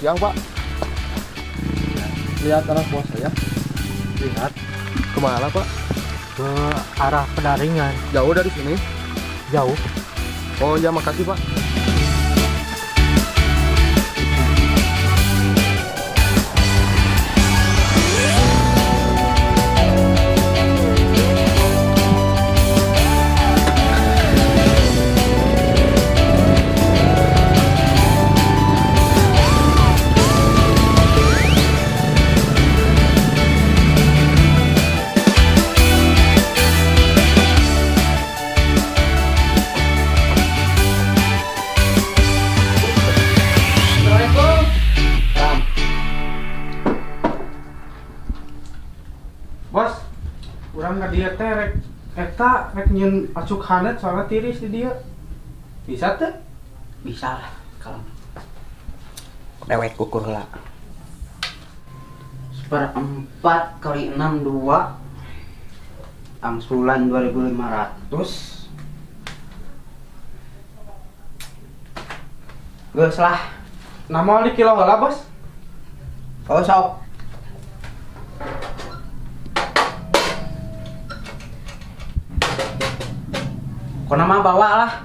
Siang, Pak. Lihat anak buah saya. Lihat. Kemana, Pak? Ke arah Pedaringan. Jauh dari sini? Jauh. Oh ya, makasih, Pak. Bos, urang ka dieu teh rek eta rek nyieun acuk haneut soalna tiris di dieu. Bisa teu? Bisa lah kalau dewek ukur heula. 1/4 kali 6 2 angsulan 2.500. Geus lah. Nah moal di kilo heula, Bos. Oh sok. Kona mah bawa lah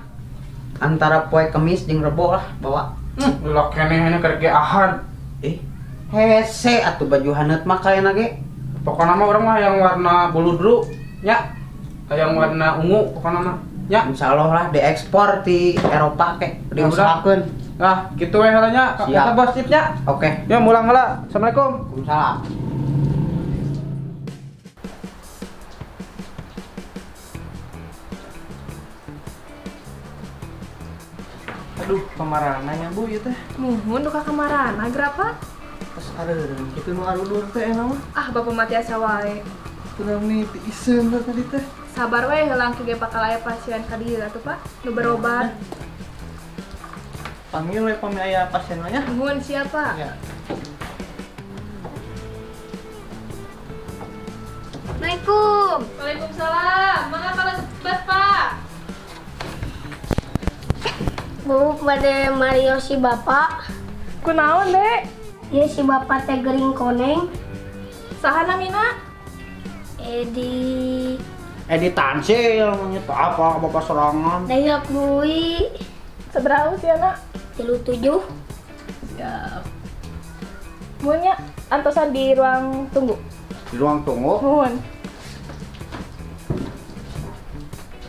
antara poe Kemis jeung Rebo lah bawa. Lelok keneh keur geahan. Hese atuh baju haneut mah kaena ge. Pokona mah urang mah yang warna buludru nya. Yang warna ungu pokona mah nya. Insyaallah lah diekspor di Eropa ke diusahakeun. Nah, kitu we heula nya. Eta bos tipnya. Oke. Ya mulang heula. Assalamualaikum. Waalaikumsalam. Aduh, kemarananya Bu ieu teh. Muhun duka kamarana geura, Pak? Terus areureun kitu nu arudur teh enak mah. Ah, bapak mati asa wae. Kurang nih tiiseun teh tadi teh. Sabar we heulang ge bakal aya pasien ka dieu atuh, Pak. Nu berobat. Panggil we pami aya pasien mah nya. Muhun siapa? Ya. Assalamualaikum. Waalaikumsalam. Mangga kalebet, Pak. Bu, pada Mario si bapak. Kunaon, Dek? Iya si bapak teh gering koneng. Saha namina? Edi. Edi Tansil, nyata apa bapak sorangan. Dayok Bui. Sabaraha usiana? 37. Siap. Munya antosan di ruang tunggu. Di ruang tunggu? Muhun.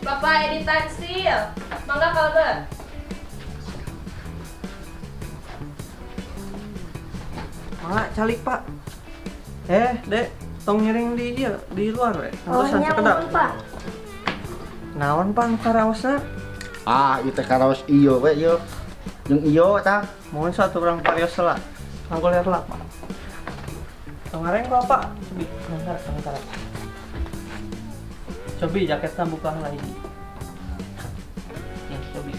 Bapak Edi Tansil, mangga kalebet. Mangga calik, Pak. Dek, tong ngiring di ieu, di luar we. Oh, nya Pak. Naon, Pak, nu karaosna? Ah, ieu teh karaos ieu we ieu. Jeung ieu tah. Mohon satu urang parios heula. Kanggo lieur lah, Pak. Tong ngareng kok, Pak. Cobi, bentar. Cobi jaketna buka heula hiji. Nih, cobi.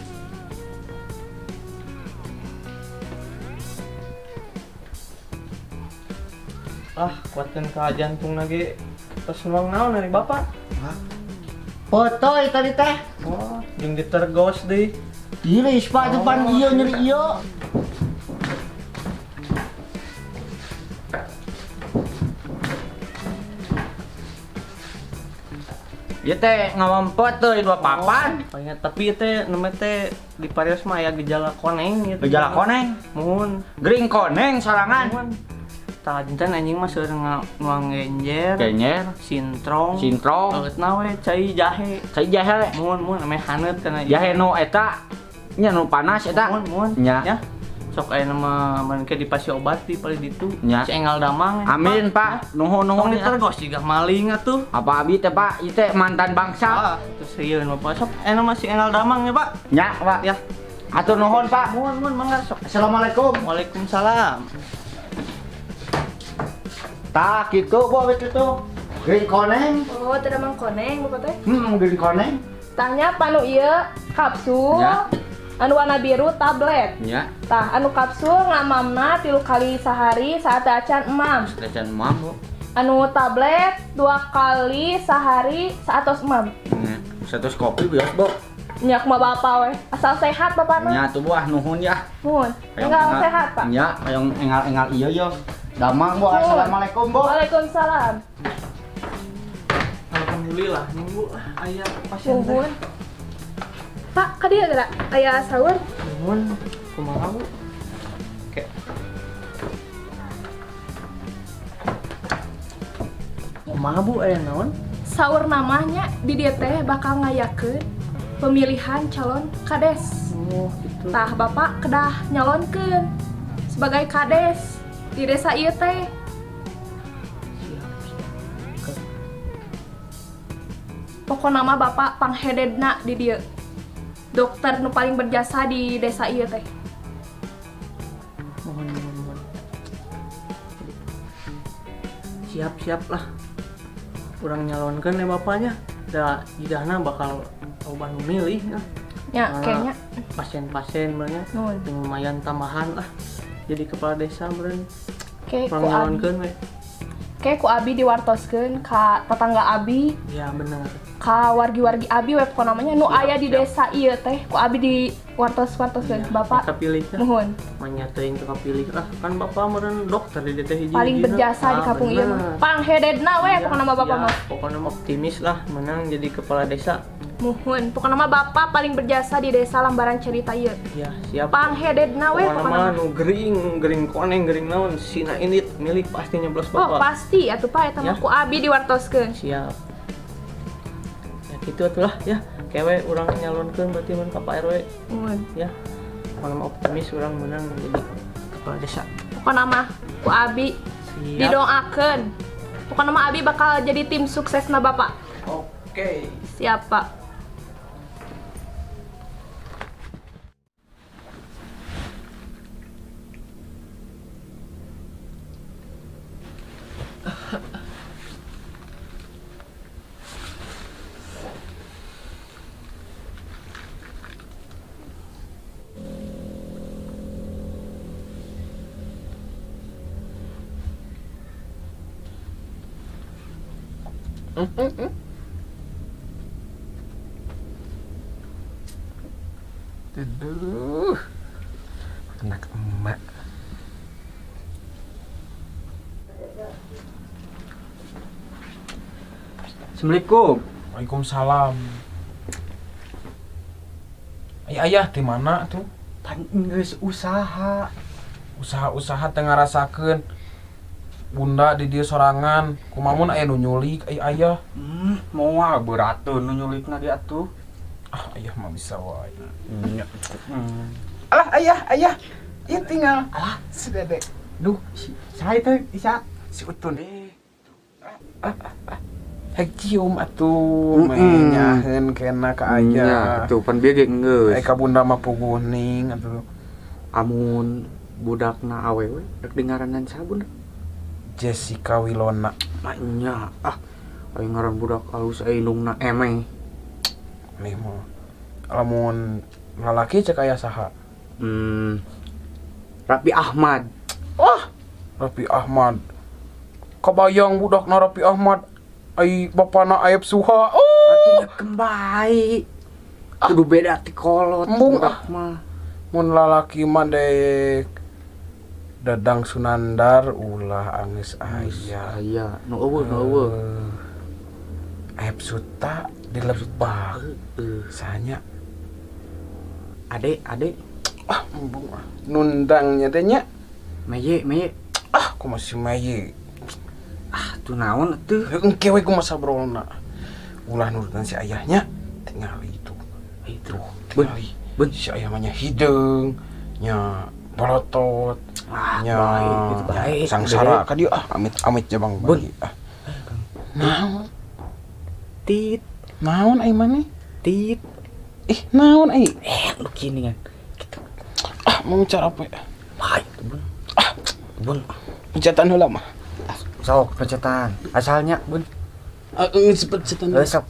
Ah, kuatkeun ka jantung lagi. Terus nuang naon dari bapak? Hah? Potoy tadi teh. Oh, jeung ditergos deui. Tiris, Pak, depan ieu nyeri ieu. Ieu teh ngawempet teuy dua papan. Oh, ingat, tapi ieu teh namanya teh di parios mah aya gejala koneng gitu. Gejala koneng? Muhun. Gering koneng sorangan. Muhun. Tah janten anjing mah seueur nuang genjer, sintrong, eutna we cai jahe. Cai jahe. Muhun muhun ame haneut kana. Jahe nu eta nya nu panas eta. Muhun muhun. Nya. Ya. Sok aya nama mun ke dipasi obat di paling ditu. Nya. Si enggal damang. Amin, Pak. Nuhun nuhun. Tong ditergos jiga maling atuh. Apa abi teh, Pak? Ieu teh mantan bangsa. Ah, terus ieu nu Pak sok aya nama si enggal damang nya, Pak. Nya, Pak. Ya. Atur nuhun, Pak. Muhun muhun mangga sok. Assalamualaikum. Waalaikumsalam. Tah kitu Bu kitu. Gering koneng. Oh, teu mang koneng Bapak teh. Gering koneng. Tahnya panu ieu kapsul. Ya. Anu warna biru tablet. Ya. Tah anu kapsul ngamamna 3 kali sehari saat acan emam. Acan emam, Bu. Anu tablet 2 kali sehari saatos emam. Satu kopi bias, Bu. Nya kumaha bapak we. Asal sehat bapak mah. Nya tuh Bu ah nuhun ya. Nuhun. Enggal sehat, Pak. Nya, hayang engal-engal ieu yo. Damang Bu, assalamualaikum Bu. Waalaikumsalam. Alhamdulillah nih Bu, aya pasien teh. Nuhun. Pak, ka dieu geura aya saur. Nuhun, kumaha Bu? Oke. Kumaha Bu aya naon? Saur namanya di dieu teh bakal ngayakeun pemilihan calon kades. Oh, gitu. Tah bapak kedah nyalonkeun sebagai kades di desa ieu teh. Siap, siap. Pokona mah bapak panghededna di dieu. Dokter nu paling berjasa di desa ieu teh. Mohon, mohon, mohon. Siap, siap lah. Urang nyalonkeun ya bapaknya. Da jidahna bakal loba nu milih ya. Ya, kayaknya pasien-pasien benernya lumayan tambahan lah. Jadi kepala desa beureun. Oke, urang nyalonkeun we. Oke, ku abi diwartoskeun ka tetangga abi. Ya, bener. Ka wargi-wargi abi we pokona namanya nu aya di desa ieu teh, ku abi diwartos-wartoskeun ya, bapak. Kapilih lah. Nuhun. Manyateuing ke kapilih lah, kan bapak meureun dokter di teh hiji. Paling berjasa di kampung ieu mah. Panghededna we pokona mah bapak mah. Pokona optimis lah menang jadi kepala desa. Muhun, pokona mah bapak paling berjasa di desa Lambaran Cerita ieu. Ya, siap. Panghededna we pokona mah nu gering, gering koneng, gering naon, sina indit milih pasti nyoblos bapak. Oh, pasti atuh Pak eta mah ku abi diwartoskeun. Siap. Ya gitu atulah ya. Kewe urang nyalonkeun berarti mun ka Pak RW. Muhun. Ya. Pokona mah optimis urang menang jadi kepala desa. Pokona mah ku abi didoakeun. Pokona mah abi bakal jadi tim suksesna bapak. Oke. Siap, Pak. Aduh, anak emak. Assalamualaikum. Waalaikumsalam. Ayah, di mana tuh? Pan geus usaha. Usaha-usaha teh ngarasakeun. Bunda di dieu sorangan, kumamun aya nu nyulik ai ayah. Moal beurateun nu nyulikna ge atuh. Ah, ayah mah bisa wae. Alah ayah, ayah. Ieu tinggal. Alah, si Dede. Duh, saya teh Isa si Utun. Hek cium atuh, menyaheun kena ka ayah. Nya, atuh pan bieu ge geus. Ai ka bunda mah puguning atuh. Amun budakna awewe rek dingaranan saha bunda? Jessica Wilona. Nya, ah, aing ngaran budak alus indungna emeh. Nih mah. Lamun lalaki cek aya saha? Raffi Ahmad. Wah, Raffi Ahmad. Kabayang budakna Raffi Ahmad. Ai bapana Aep Suha. Oh, atuh kembali. Kudu beda ti kolot budak mah. Mun lalaki mah dek Dadang Sunandar ulah angis aya. Aya, nu eueuh nu eueuh. Aep Suta di Lebak. Sanya. Ade, ade. Ah, embung ah. Nundangnya teh nya. Meye, meye. Ah, kumaha si meye. Ah, tuh naon atuh? Engke we kumaha sabrolna. Ulah nurutan si ayahnya tingali itu. Itu. Tingali. Ben si ayah mah nya hideung, nya bolotot. Ah, nya baik, itu baik. Sangsara ka dieu ah, amit-amit jabang bayi. Ah. Naon? Tit. Naon ai maneh? Tit. Ih, naon ai? Lu gini kan. Gitu. Ah, mau bicara apa ya? Baik, Bun. Ah, Bun. Pencetan heula mah. Sok pencetan. Asalnya, Bun. Heeh, pencetan. Sok.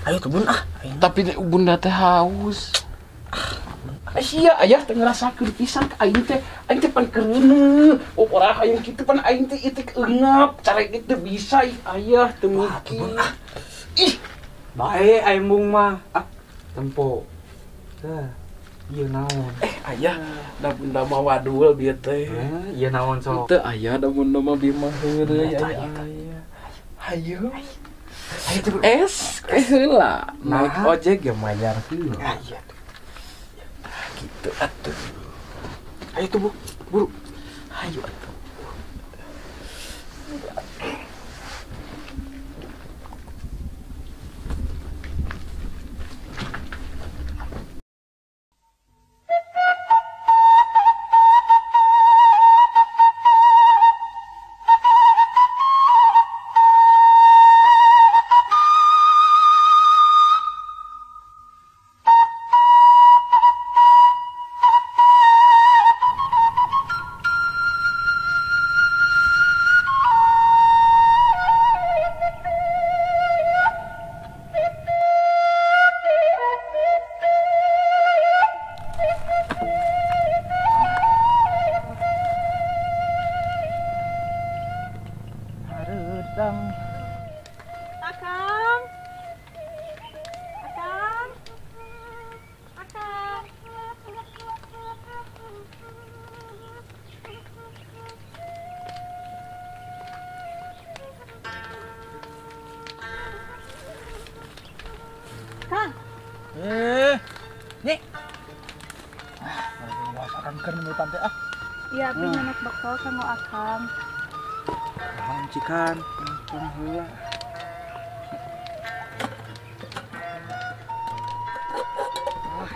Ayo tuh, Bun ah. Tapi bunda teh haus. Sia ayah teh ngerasakeun pisan ka aing teh pan kereuneuh. Opora hayang kitu pan aing teh ieu teh eungap, cara kitu bisa ayah teu mikir. Ih. Bae embung mah. Ah, tempo. Tah, ieu naon? Ayah, da bunda mah wadul bieu teh. Ieu naon sok? Teu aya da bunda mah bieu mah heureuy aya. Hayu. Hayu tuh es heula. Naik ojek ge mayar heula. Aya. Gitu atuh. Ayo tuh, Bu. Buru. Hayu atuh. Akang. Akang. Akang. Kang. Nih. Ah, akang keur nyemutan teh ah. Iya, abdi nyanak bekal kanggo akang. Paham cikan, paham heula.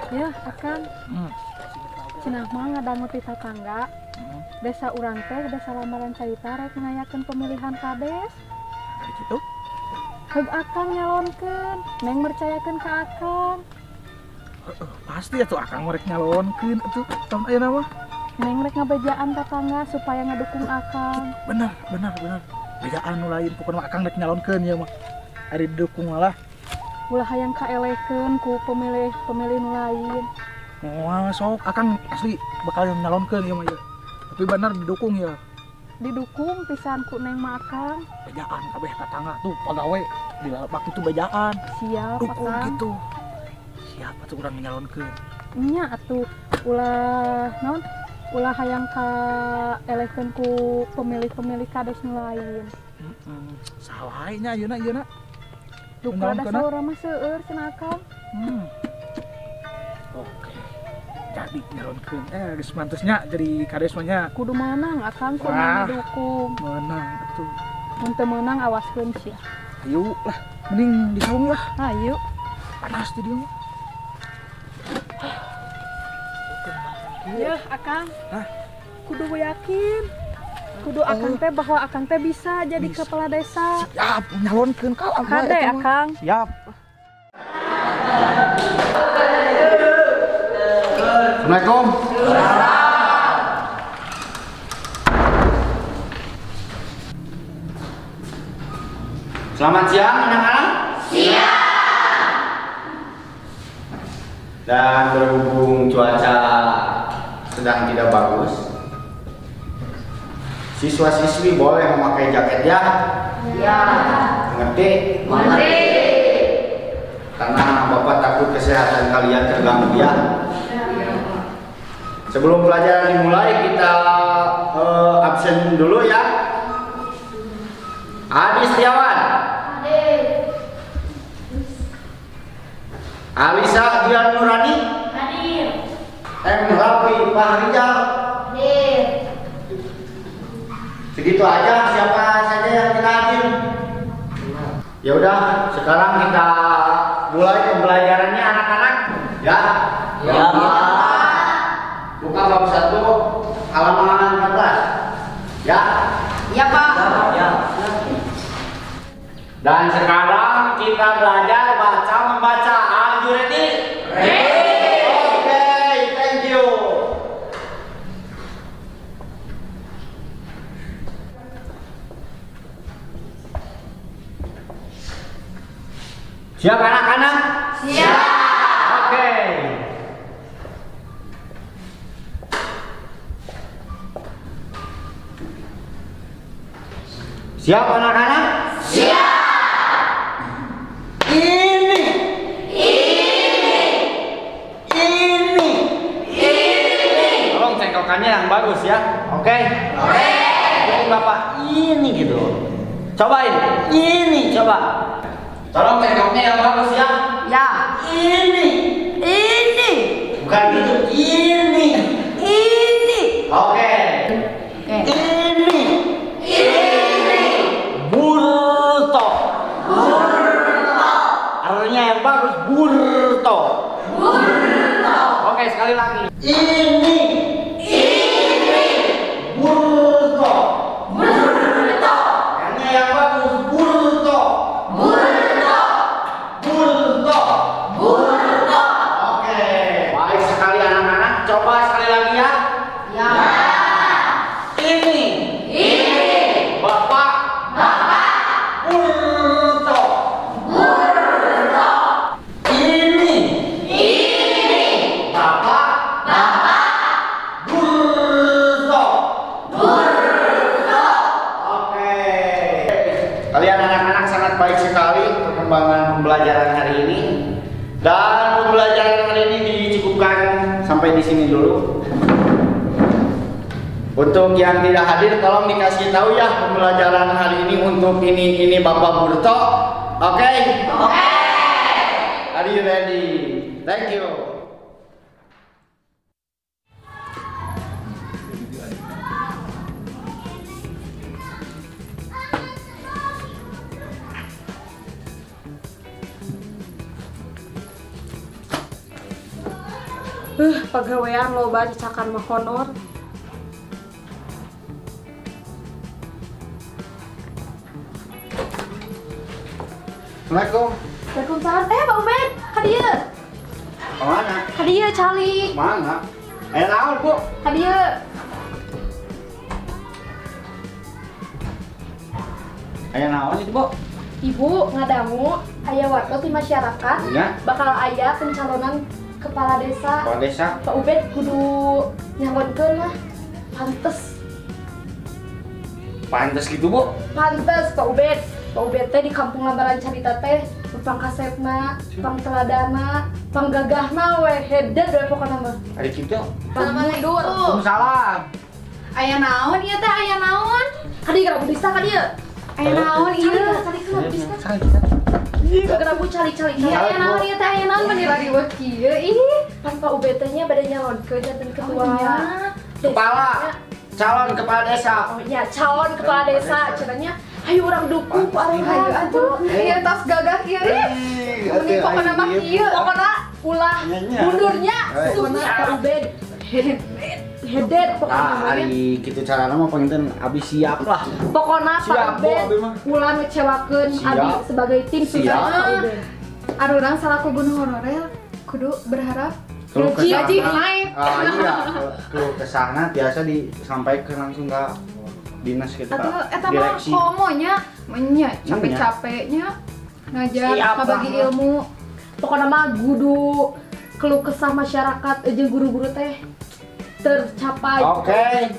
Ya, akang. Cenah mah ngadangu ti tatangga. Desa urang teh desa lamaran carita rek ngayakeun pemilihan kades. Kitu? Heug akang nyalonkeun, neng mercayakeun ka akang. Pasti atuh akang rek nyalonkeun atuh tahun ayeuna mah. Neng rek ngabejaan tatangga supaya ngadukung akang. Bener, bener, bener. Bejaan nu lain pokona akang rek nyalonkeun ieu mah. Ari didukung malah. Ulah hayang kaelekeun ku pemilih-pemilih nu lain. Moal sok akang asli bakal nyalonkeun ieu mah ieu. Tapi bener didukung ya. Didukung pisan ku neng mah akang. Bejaan kabeh tatangga tuh pagawe di lalebak itu bejaan. Siap dukung akang. Gitu. Siap atuh urang nyalonkeun. Nya atuh ulah naon? Ulah hayang kaelekeun ku pemilih-pemilih kades nu lain. Heeh. Saha wae nya ayeuna ieuna. Duka da saurang mah seueur cenah akang. Oke. Jadi nyalonkeun geus mantusnya jadi kades mah nya. Kudu meunang akang kudu dukung. Meunang atuh. Mun teu meunang awaskeun sia. Ayo lah, mending di saung lah. Ayo. Panas di dieu mah. Ya, akang. Hah? Kudu yakin. Kudu akang teh bahwa akang teh bisa jadi bisa. Kepala desa. Siap, nyalonkeun kalah kade akang. Siap. Assalamualaikum. Selamat siang anak-anak. Siang. Dan berhubung cuaca sedang tidak bagus, siswa-siswi boleh memakai jaket ya? Ya. Mengerti? Mengerti. Karena Bapak takut kesehatan kalian terganggu ya. Sebelum pelajaran dimulai kita absen dulu ya. Adi Setiawan. Hadir. Alisa Dian Nurani. Hadir. M. Rafi Fahrizal. Hadir. Segitu aja, siapa saja yang tidak hadir. Ya udah, sekarang kita mulai pembelajarannya anak-anak. Ya. Ya. Buka bab 1 halaman 14. Ya. Ya, Pak. Ya. Dan sekarang kita belajar baca membaca. Are you ready? Ready. Oke, thank you. Siap anak-anak? Siap. Oke. Siap anak-anak? Siap. Ini bagus ya. Oke? Oke. Ikutin Bapak ini gitu. Cobain. Ini coba. Tolong tengoknya yang bagus ya. Ya. Ini. Ini. Bukan gitu. Ini. Ini. Oke. Oke. Ini. Ini. Burto. Burto. Artinya yang bagus burto. Burto. Oke, sekali lagi. Ini. Ini. Burto. Burto. Artinya yang bagus burto. Burto. Burto. Burto. Oke. Baik sekali anak-anak. Coba sekali lagi ya. Ya. Ini. Ini. Bapak. Bapak. Burto. Burto. Ini. Ini. Bapak. Bapak. Burto. Burto. Oke. Kalian anak-anak sangat baik sekali perkembangan pembelajaran hari ini. Dan pembelajaran hari ini dicukupkan sampai di sini dulu. Untuk yang tidak hadir tolong dikasih tahu ya pembelajaran hari ini untuk ini Bapak Burto. Oke? Oke. Are you ready? Thank you. Pagawean loba cacakan mah honor. Assalamualaikum. Waalaikumsalam. Pak Ubed, ka dieu. Mana? Ka dieu calik. Mana? Naon, Bu? Ka dieu. Aya naon itu, Bu? Ibu ngadangu aya warga ti masyarakat. Ya. Bakal aya pencalonan kepala desa. Kepala desa. Pak Ubed kudu nyalonkeun lah. Pantes. Pantes gitu, Bu? Pantes, Pak Ubed. Pak Ubed teh di kampung Lambaran Carita teh pangkasepna, pangteladana, panggagahna we hedat we pokona mah. Ari kitu. Mundur. Waalaikumsalam. Aya naon ieu teh aya naon? Ka dieu geura bisa ka dieu. Aya naon ieu? Calik calik bisa. Geura bu calik calik. Aya naon ieu teh aya naon meni rariweuh kieu ih. Pan Pak Ubed teh nya bade nyalonkeun janten ketua. Kepala calon kepala desa. Oh iya, calon kepala desa cenanya. Ayo orang dukung ku arah ayo atuh. Ieu tos gagah kieu ih. Meni pokona mah kieu. Pokona ulah mundurnya sukses Pak Ubed. Hedet pokona mah. Ari kitu carana mah panginten abi siap lah. Pokona Pak Ubed ulah ngecewakeun abi sebagai tim sukses Pak Ubed. Arurang salaku guru honorer kudu berharap gaji naik. Ah iya, keluh kesahna biasa disampaikan langsung ke dinas gitu atau eta mah komonya nya capek-capeknya ngajar ngabagi ilmu. Pokoknya mah kudu keluh kesah masyarakat jeung guru-guru teh tercapai. Oke.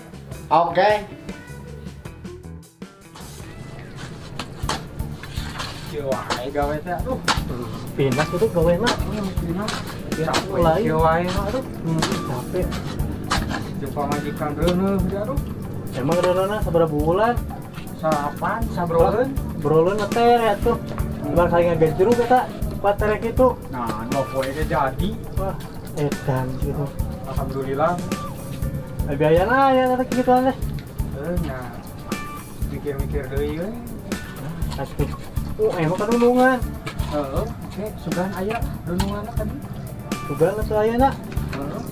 Oke. Kieu wae gawe teh aduh. Pinas itu gawe mah. Pinas. Capek. Kieu wae mah aduh. Capek. Jumpa majikan reuneuh aduh. Emang reuneuhna sabaraha bulan? Salapan, sabroleun. Broleun teh atuh. Bar kali ngaganjrug eta paterek itu. Nah, dua poe ge jadi. Wah, edan gitu. Alhamdulillah. Biayana aya eta kituan teh. Heuh nya. Mikir-mikir deui we. Asli. Oh, emang kan dunungan. Heeh, oke, sugan aya dununganna tadi. Sugan atuh ayana. Heeh.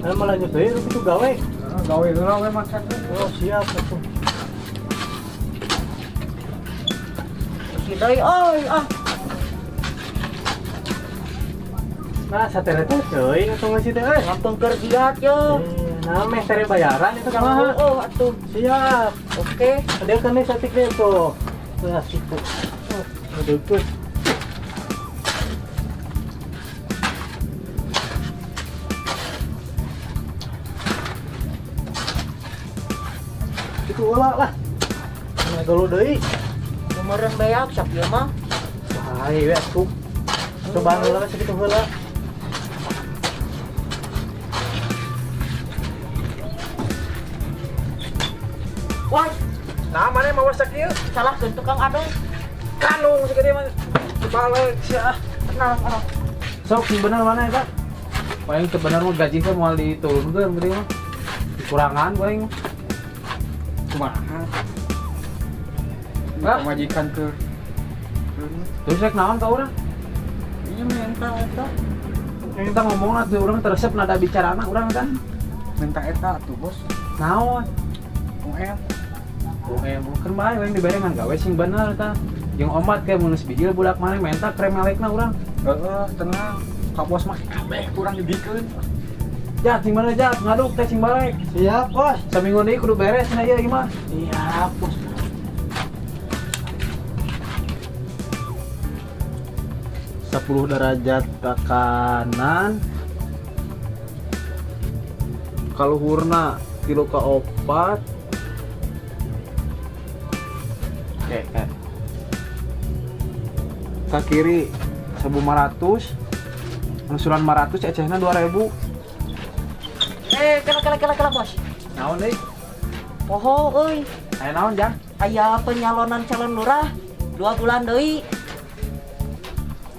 Nah, malah lanjut deui kitu gawe. Heeh, gawe heula we maksakeun. Oh, siap atuh. Kitu deui euy ah. Nah, satere teh teuing atuh ngasih teh euy. Ngampung keur giat yo. Nah, meh tere bayaran itu kumaha? Oh, atuh. Siap. Oke. Ada kan nih satik deh tuh. Nah, situ. Oh, aduh. Itu ulah lah. Nah, dulu deui. Meureun beak sak ieu mah. Bae we atuh. Cobaan heula sakitu heula. Wah, nah mana mawa sakieu? Salahkeun tukang adung. Kanung segede mah. Balik sia. Tenang, tenang. Sok sing bener mana eta? Paling teu bener mah gaji teh moal diturunkeun gede mah. Dikurangan paling. Kumaha? Pamajikan ke. Terus rek naon ka urang? Iya minta eta. Minta ngomongna tuh urang teresep nada bicarana urang kan. Minta eta tuh bos. Naon? UM. UM keur bae we dibere ngan gawe sing bener tah. Jeung omat ke mun geus bijil budak maneh menta kremelekna urang. Heeh, tenang. Ka bos mah kabeh kurang dibikeun. Jat, sing bener jat, ngaduk teh sing balik. Siap, bos. Saminggu deui kudu beres cenah ieu mah. Siap, bos. 10 derajat ke kanan. Kaluhurna 3 ke 4. Oke, ke kiri 1500, angsuran 500, ecehna 2000. Kela bos. Naon deui? Poho euy. Aya naon, Jang? Aya penyalonan calon lurah 2 bulan deui.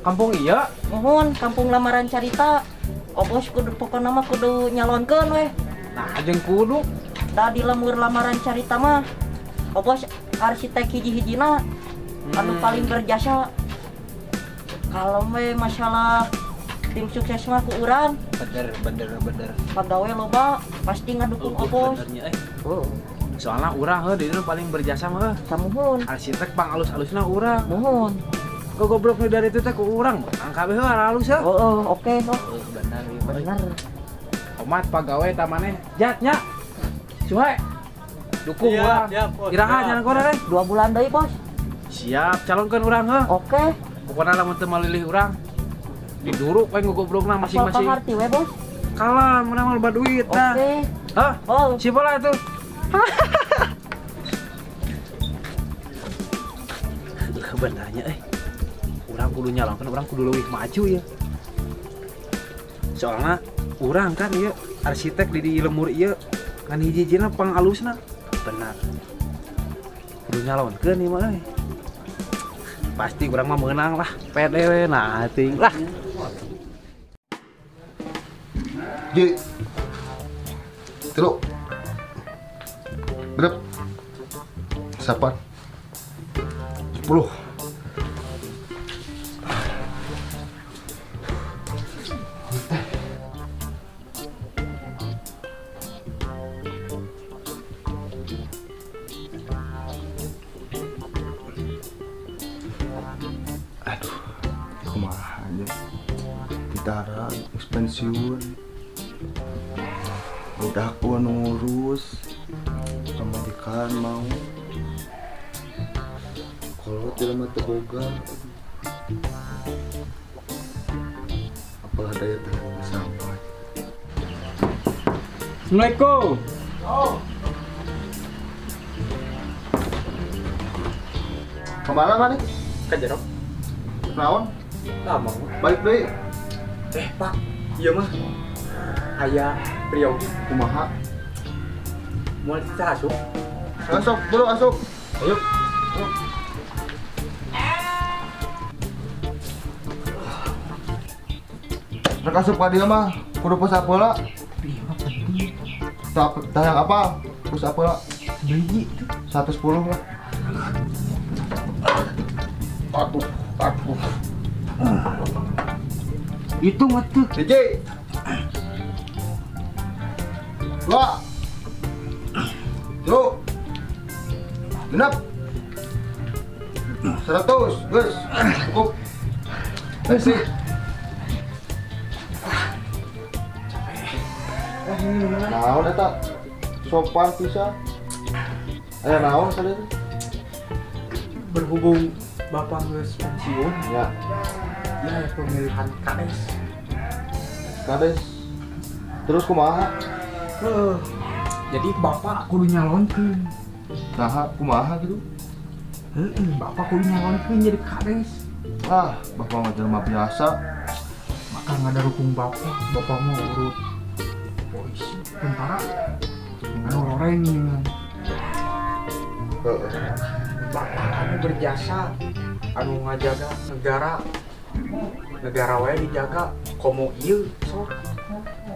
Kampung iya? Mohon, kampung lamaran carita. Oh bos kudu pokona mah kudu nyalonkeun weh. Nah, jeung kudu. Da di lemur lamaran carita mah. Oh bos arsitek hiji-hijina anu paling berjasa. Kalau we masalah tim sukses mah ku urang. Bener. Pagawe loba pasti ngadukung obos. Oh. Soalna urang heuh di dieu paling berjasa mah. Samuhun. Arsitek pang alus-alusna urang. Muhun. Goblok dari itu teh ku urang angka we heuh alus heuh. Heeh, oke oh. Bener ieu. Bener. Omat pagawe ta maneh. Jat nya. Suhae. Dukung urang. Iraha jalan kora teh? 2 bulan deui, Bos. Siap, calonkeun urang heuh. Oke. Pokona lamun teu malilih urang diduruk we gogoblokna masing-masing. Asal paharti we, Bos. Kalah, menang loba duit tah. Oke. Hah? Oh. Siapa lah itu? Kebenarnya urang kudu nyalonkeun, urang kudu leuwih maju ya. Soalna urang kan ieu arsitek di lemur ieu ngan hiji-hijina pangalusna. Benar. Kudu nyalonkeun ieu mah euy. Pasti urang mah meunang lah, pede we nah ting lah. Ji. Tilu. Berapa? 8. 10. Aduh, kumaha aja. Ditara geus pensiun. Udah aku ngurus pamajikan mau. Kolot jelema teu boga. Apalah daya teh sampai. Assalamualaikum. Oh. Kemana mana? Ke jero. Naon? Lama. Balik deui. Pak, ieu mah aya priyogi kumaha? Moal asup. Asup, bro, asup. Ayo. Rek asup ka dieu mah kudu pos apaula. Tapi ieu mah penting. Tayang apa? Pos apaula? Beli 110 lah. Atuh, atuh. Itu mah tuh. Hiji. 2. 3. 6. 100, geus. Cukup. Bersih. Naon eta? Sopan pisan. Aya naon tadi? Berhubung Bapak geus pensiun, ya. Ya pemilihan kades. Kades. Terus kumaha? Jadi Bapak kudu nyalonkeun. Saha kumaha gitu? Heeh, Bapak kudu nyalonkeun jadi kades. Ah, Bapak mah jelema biasa. Maka ngadarukung Bapak, Bapak mah urut polisi, tentara, anu loreng. Heeh. Bapak anu berjasa anu ngajaga negara. Negara wae dijaga komo ieu sok.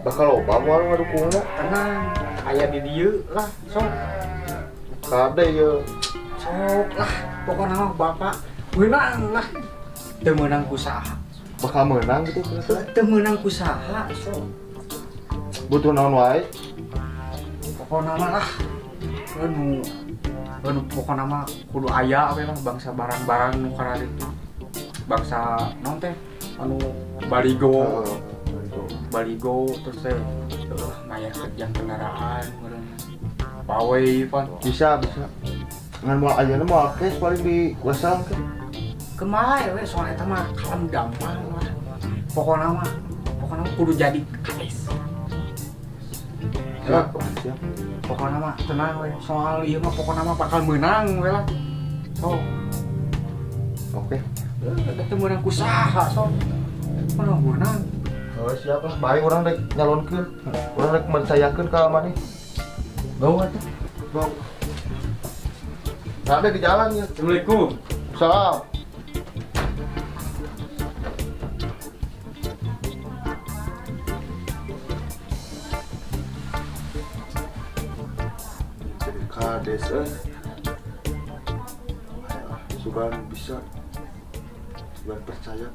Bakal loba moal ngadukungna. Tenang, aya di dieu lah sok. Kade ye. Sok lah, pokokna mah bapak meunang lah. Teu meunang ku saha. Bakal meunang gitu. Teu meunang ku saha sok. Butuh naon wae? Pokokna mah lah. Anu anu pokokna mah kudu aya we lah bangsa barang-barang nu kararitu. Bangsa naon teh anu baligo. Baligo terus teh mayar kerjaan kendaraan meureun. Pawe pan. Bisa bisa. Ngan moal ayeuna moal cash paling di kuasaan ke. Kumaha we soal eta mah kalem gampang lah. Pokokna mah kudu jadi kades. Siap, siap. Pokokna mah tenang we, soal ieu mah pokokna mah bakal meunang we lah. Sok. Oke. Teu meunang ku saha sok. Pokokna meunang. Oh, siap lah, bae urang rek nyalonkeun. Urang rek mercayakeun ka maneh. Go atuh. Go. Ada di jalan ya. Assalamualaikum. Salam. Jadi kades euy. Sugan bisa. Sugan percaya.